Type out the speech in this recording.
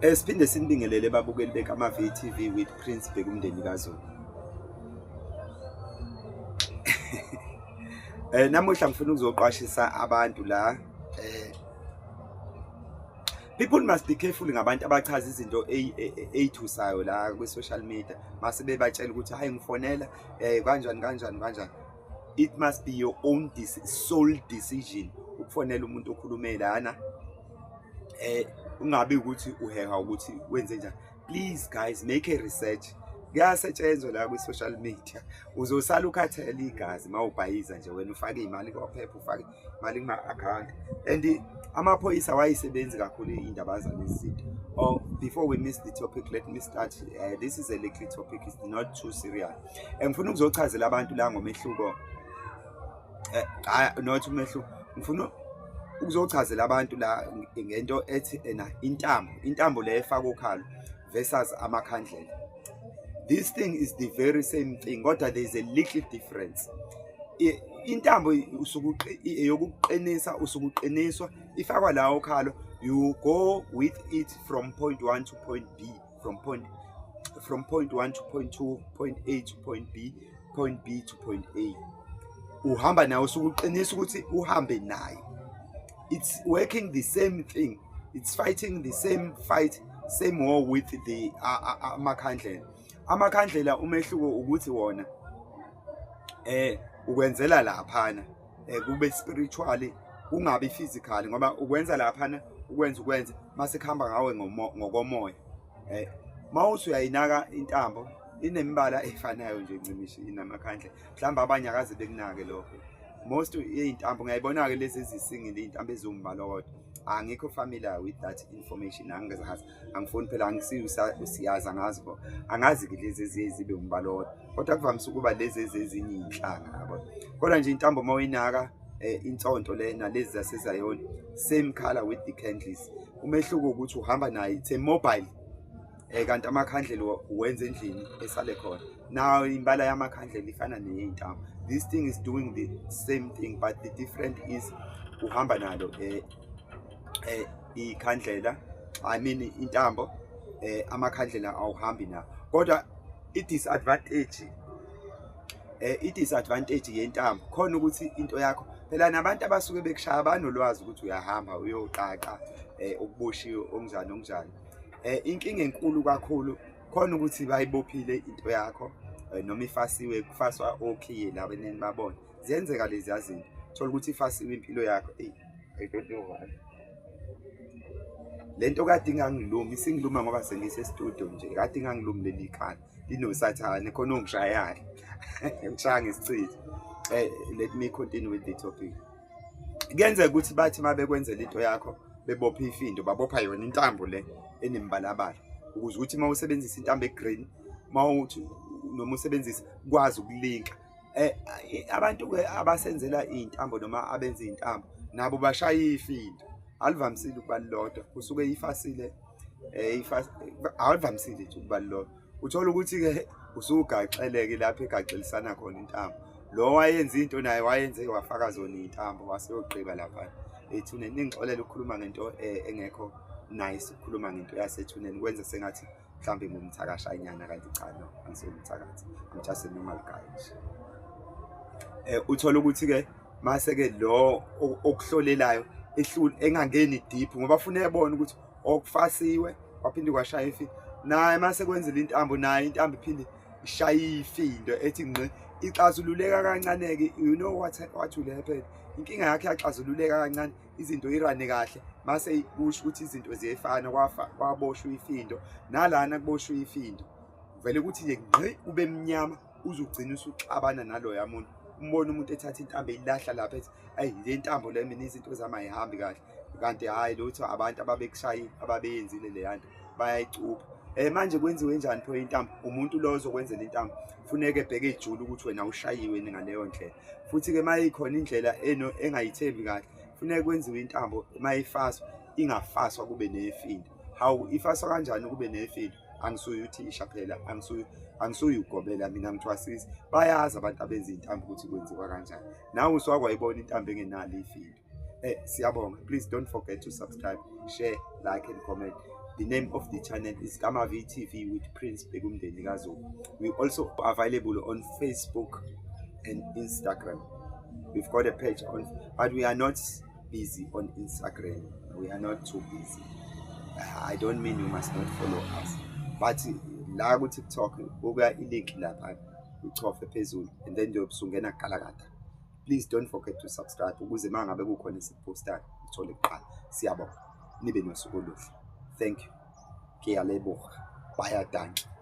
Siphinde sinibingelele babukeli beKama VTV with Prince Bhekumndeni kaZulu. Namuhla ngifuna ukuzoqwashisa abantu la. People must be careful ngabantu abachaza izinto eyithusayo la kwi-social media, mase bebatshela ukuthi hayi, ngifonela kanjani kanjani kanjani. It must be your own sole decision ukufonela umuntu okhulume lana, ungabi ukuthi uheha ukuthi wenze njani. Please guys, make a research. Kuyasetshenzwa la kwi-social media, uzosala ukhathele igazi uma ubhayiza nje wena, ufake iy'mali kophepha, ufake imali kuma-akhawunti, and amaphoyisa awayisebenzi kakhulu iy'ndaba zalezi zinto. Oh, before we miss the topic, let me start. This is a little topic, it's not too serious. Ngifuna ukuzochazela abantu la ngomehluko, not umehluko, ngifuna ukuzochazela abantu la ngento ethi ena intambo le efaka ukhalo versus amakhandlela. This thing is the very same thing, kodwa there is a little difference. Intambo usuke eyokuqinisa, usukuqiniswa, ifakwa la okhalo. You go with it from point 1 to point B, from point 1 to point 2, point A to point B, point B to point A. Uhamba nayo, usukuqinisa ukuthi uhambe nayo. It's working the same thing, it's fighting the same fight, same war with the amakhandlela. Amakhandlela, umehluko ukuthi wona ukwenzela laphana kube spiritually, kungabi physically, ngoba ukwenza laphana ukwenza mase kuhamba ngawe ngokomoya. Mawuthi uyayinaka intambo, inemibala efanayo nje ncimishi inamakhandlela. Mhlawumbe abanye akaze bekunake lokho. Most yey'ntambo ngiyayibona-ke lezi ezisingile, iy'ntambo eziwumbala owodwa. Angikho familiar with that information, angizazi, angifuni phela, angisiyo usiyazi, angazi bo, angazi-ke lezi eziye zibe umbala owodwa, kodwa kuvamise ukuba lezi ezezinye iy'nhlanga, yabo. Kodwa nje intambo uma uyinaka, insonto le nalezi zasezayoni, same color with the candles. Umehluko ukuthi uhamba nayo, it's a mobile, kanti amakhandlela uwenza endlini esale khona. Now imbala yamakhandlela ifana neyey'ntambo. This thing is doing the same thing, but the different is uhamba nalo ikhandlela, I mean intambo, amakhandlela awuhambi nawo. Kodwa i-disadvantage yentambo khona ukuthi into yakho phela, nabantu abasuke bekushaya banolwazi ukuthi uyahamba uyoqaqa okuboshiwe okunjani okunjani. Inkinga enkulu kakhulu khona ukuthi bayibophile into yakho, noma ifasiwe, kufaswa okhiye laba eneni babona ziyenzeka leziya zinto, thola ukuthi ifasiwe impilo yakho. Eyi, I don't know why le nto kade ingangilumi, isingiluma ngoba sengise-studio nje. Kade ingangilumi leli khanda linosathane khona ongishayayo, ngishaya ngesichitho. Let me continue with the topic. Kuyenzeka ukuthi bathi uma bekwenzela into yakho, bebopha ifindo, babopha yona intambo le enembalabala, ukuze ukuthi uma usebenzisa intambo e-green, uma uthi noma usebenzisa kwazi ukulinka. Abantu-ke abasenzela iy'ntambo noma abenza iy'ntambo nabo bashaya ifindo, alivamisile ukuba lilodwa, kusuke ifasile, awulivamisile nje ukuba lilodwa. Uthola ukuthi-ke usugaxeleke lapho egaxelisana khona intambo, lo wayenza into naye wayenze wafaka zona iy'ntambo, waseyogqiba lapha ethuneni. Ningixolele ukukhuluma ngento engekho nice, ukukhuluma ngento yasethuneni kwenza sengathi mhlawumbe ngumthakashanyana, kanti cha, no, angisewumthakathi, I'm just a normal guy nje. Uthola ukuthi-ke mase-ke lo okuhlolelayo ehlule, engangeni deep, ngoba funa ebone ukuthi okufasiwe kwaphinde kwashaya ifi naye, mase kwenzela intambo naye, intambo iphinde ishaye ifindo ethi ngqi, ixazululeka kancane-ke. You know what will happen? Inkinga yakhe yaxazululeka kancane, izinto irane kahle, mase kusho ukuthi izinto ziyefana, kwafa kwaboshwa ifindo, nalana kuboshwa ifindo, vele ukuthi nje ngqi kube mnyama, uzugcina usuxabana naloya muntu. Umbona umuntu ethatha intambo eyilahla lapha, ethi, "Ayi, le ntambo le, mina izinto zami ayihambi kahle," kanti hhayi lutho, abantu ababekushayile, ababeyenzile leya nto, bayayicupha. Manje kwenziwe njani pho intambo? Umuntu lo ozokwenzela intambo funeke ebheke ejule ukuthi wena ushayiwe ngaleyo ndlela. Futhi-ke uma ikhona indlela engayithembi kahle, funeke kwenziwe intambo, uma ifaswa ingafaswa kube nefindo. Hawu, ifaswa kanjani kube nefindo? Angisuye uthisha phela, angisuye ugobela mina, ngithwasisi. Bayazi abantu abenza iy'ntambo ukuthi kwenziwa kanjani. Nawe usuwakwayibona intambo engenalo ifindo. Siyabonga. Please don't forget to subscribe, share, like and comment. The name of the channel is Kama VTV with Prince Bhekumndeni kaZulu. We also available on Facebook and Instagram. We've got a page on, but we are not busy on Instagram. We are not too busy. I don't mean you must not follow us, but la ku TikTok buka i-link lapha, uchofe phezulu and then nje usungena galakada. Please don't forget to subscribe ukuze uma ngabe kukhona esikupostayo uthole kuqala. Siyabonga, nibe nosuku oluhle. Thank you. Ke a leboga. Baie dankie.